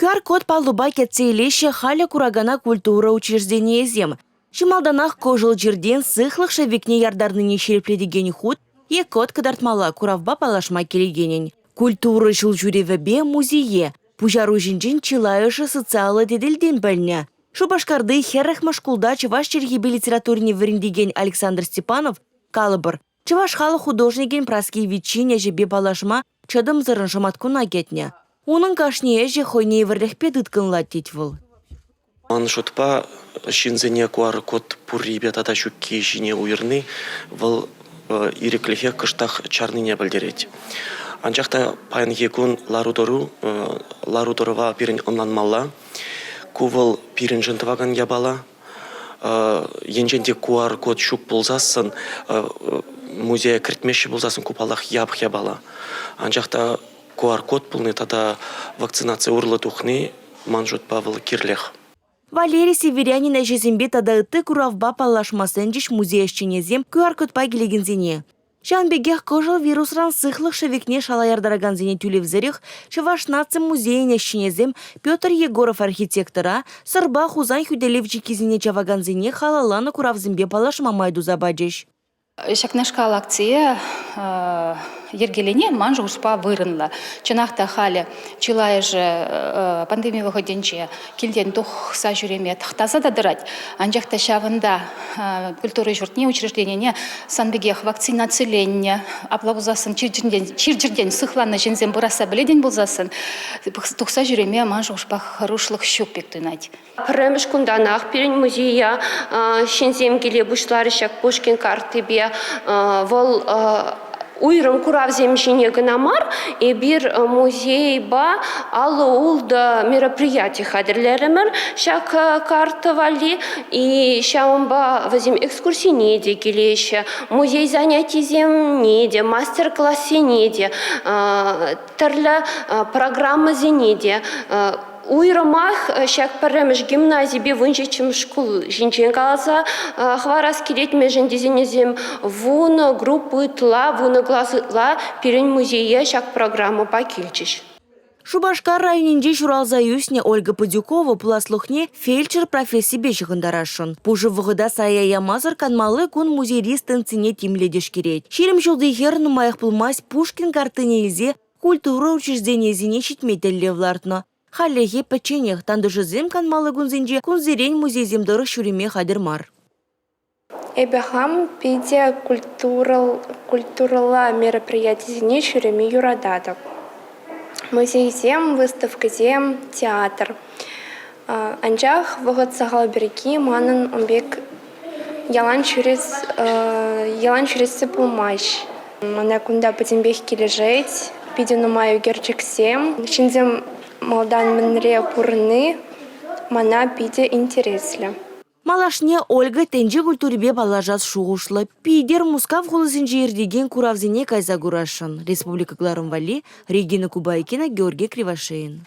QR-код паллӑпа кӗтсе илеҫҫӗ халӗ куракана культура учрежденийӗсем. Чи малтанах кӑшӑл чиртен сыхлӑх шӗвекне яртарнине ҫирӗплетекен хут е код кӑтартмалла куравпа паллашма килекенӗн. Культура ҫул ҫӳревӗпе музее пуҫару ҫинчен чылайӑшӗ социаллӑ тетелтен пӗлнӗ. Шупашкарти 40-мӗш шкулта чӑваш чӗлхипе литературине вӗрентекен Александр Степанов, калӑпӑр, чӑваш халӑх художникӗн Праски Витчин ӗҫӗпе паллашма чӑтӑмсӑррӑн шӑматкуна кӗтнӗ. Унӑн кашни ӗҫӗ хӑйне евӗрлӗхпе тыткӑнлать тет вӑл. Ман шутпа, ҫынсене QR-код пуррипе тата ҫукки ҫине уйӑрни вӑл ирӗклӗхе кӑштах чарнине пӗлтерет. Анчах та паянхи кун лару-тӑру лару-тӑрӑва пирӗн ӑнланмалла. Ку вӑл пирӗншӗн тӑвакан япала. Енчен те QR-код ҫук пулсассӑн, музее кӗртмеҫҫӗ пулсассӑн ку, паллах, япӑх япала. Анчах та QR-код пулни тата вакцинаци урлӑ тухни, ман шутпа, вӑл кирлех. Валерий Северянин ӗҫӗсемпе тата ытти куравпа паллашма сӗнчӗҫ музей ӗҫченӗсем QR-кодпа килекенсене. Ҫавӑн пекех кӑшӑл вирусран сыхлӑх шӗвекне шала яртаракансене тӳлевсӗрех Чӑваш наци музейӗн ӗҫченӗсем Петр Егоров архитектора, Сӑрпа Хусан хӳтӗлев чиккисене чавакансене халалланӑ куравсемпе паллашма май туса пачӗҫ. Ҫакнашкал акцие йӗркелени ман шухӑшпа вырӑнлӑ. Чӑнах та халӗ чылайӑшӗ пандеми вӑхӑтӗнче килтен тухса ҫӳреме тӑхтаса та тӑрать. Анчах та ҫавӑнта культура ҫуртне, учрежденине сан пекех вакцинациленнӗ, апла пулсассӑн чир-чӗртен сыхланнӑ ҫынсем пырасса пӗлетӗн пулсассӑн тухса ҫӳреме ман шухӑшпа хӑрушлӑх ҫук пек туйӑнать. Пӗрремӗш кунтанах пирӗн музея ҫынсем киле пуҫларӗҫ ҫак Пушкин карттипе. Вӑл уйрӑм куравсем ҫине кӑна мар, эпир музейпа 56 мероприяти хатӗрлерӗмӗр ҫак карта валли. И ҫавӑнпа вӗсем экскурсине те килеҫҫӗ, музей занятисемне те, мастер-классене те, тӗрлӗ программӑсене те. Уйрӑмах ҫак пӗрремӗш гимназипе 17-мӗш шкул ҫинчен каласа хӑварас килет, мӗншӗн тесен вӗсем 10 группа ытла, 10 класс ытла пирӗн музее ҫак программӑпа килчӗҫ. Шупашкар районӗнче ҫуралса ӳснӗ Ольга Падюкова пуласлӑхне фельдшер профессипе ҫыхӑнтарасшӑн. Пушӑ вӑхӑта сая ямасӑр канмалли кун музейри стендсене тимлӗ тишкерет. 20 ҫулти хӗр нумаях пулмасть Пушкин карттине илсе культура учрежденийӗсене ҫитме тӗллев лартнӑ. Хальлӗхе пӗчченех тантӑшӗсем канмалли кунсенче кунсерен музейсем тӑрӑх ҫӳреме хатӗр мар. Эпӗ хам питӗ культурӑлла мероприятисене ҫӳреме юрататӑп. Музейсем, выставкӑсем, театр. Анчах вӑхӑт сахал пирки манӑн ун пек ялан ҫӳресси пулмасть. Мана кунта пӗтӗмпех килӗшет, питӗ нумай ӳкерчӗксем. Ҫынсем малтан мӗнре пурӑнни мана питӗ интереслӗ. Малашне Ольга тӗнче культурипе паллашас шухӑшлӑ. Питӗр, Мускав хулисенче иртекен куравсене кайса курасшӑн. Республика кӑларӑм валли Регина Кубайкина, Георгий Кривошеин.